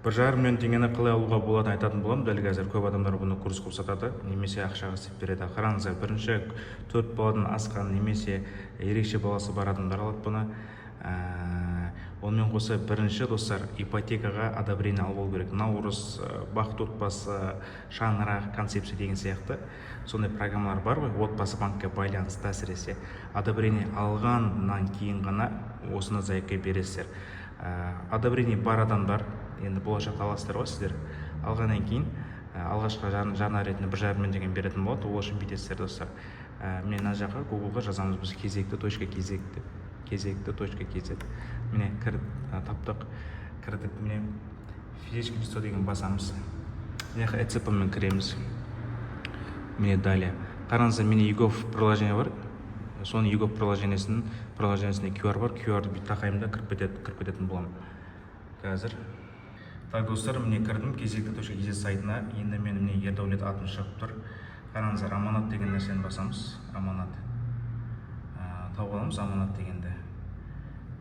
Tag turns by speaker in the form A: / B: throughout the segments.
A: 1,5 миллион теңгені қалай алуға болатынын айтатын боламын дәл қазір. Көп адамдар бұны курс қылып сатады немесе ақшаға істеп береді. Қараңыздар, бірінші, төрт баладан асқан немесе ерекше баласы бар адамдар алады бұны. Онымен қоса, бірінші, достар, ипотекаға одобрение алып алу керек. «Наурыз», «Бақытты отбасы», «Шаңырақ» концепция деген сияқты сондай программалар бар ғой, Отбасы банкке байланысты әсіресе. Одобрение алғаннан кейін ғана осыны заявка бересіздер. Одобрение бар адамдар енді болашақта аласыздар ғой сіздер. Алғаннан кейін алғашқы жарна ретінде 1,5 миллион теңге беретін болады. Ол үшін бүйтесіздер, достар. Міне, мына жаққа Гуглға жазамыз біз кезекті.kz деп, кезекті.kz. Міне, кір, таптық, кірдік. Міне, «Физическое лицо» деген басамыз. Мына жаққа ЭЦП мен кіреміз. Міне, далее. Қараңыздар, менде eGov приложение бар. Соның eGov приложениесінде QR бар. QR-ды бүйтіп тақаймын да, кіріп кетеді, кіріп кететін боламын қазір. Так, достар, міне, кірдім кезекті.kz сайтына. Енді мен, міне, Ердәулет атым шығып тұр. Қараңыздар, «Аманат» деген нәрсені басамыз. «Аманат», тауып аламыз «Аманат» дегенді.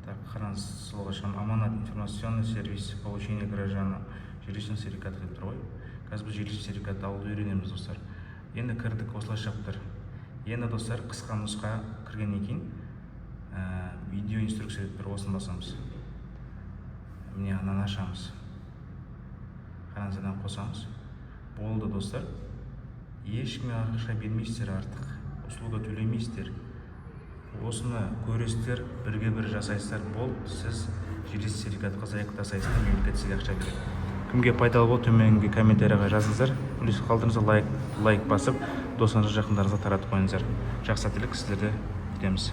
A: Так, қараңыз, солға шығамын. «Аманат информационный сервис получения гражданам жилищных сертификатов» деп тұр ғой. Қазір біз жилищный сертификатты алуды үйренеміз, достар. Енді кірдік, осылай шығып тұр. Енді, достар, қысқа нұсқа кіргеннен кейін «Видео инструкция» деп тұр, осыны басамыз. Міне, ананы ашамыз. Қараңыз, ананы қосамыз. Болды, достар, ешкімге ақша бермейсіздер, артық услуга төлемейсіздер. Осыны көресіздер, бірге бір жасайсыздар, болды. Сіз жилищный сертификатқа заявка тастайсыздар, мемлекет сізге ақша береді. Кімге пайдалы болды, төменгі комментарийға жазыңыздар, плюс қалдырыңыздар, лайк басып, достарыңызға, жақындарыңызға таратып қойыңыздар. Жақсы сәттілік, сіздерді күтеміз.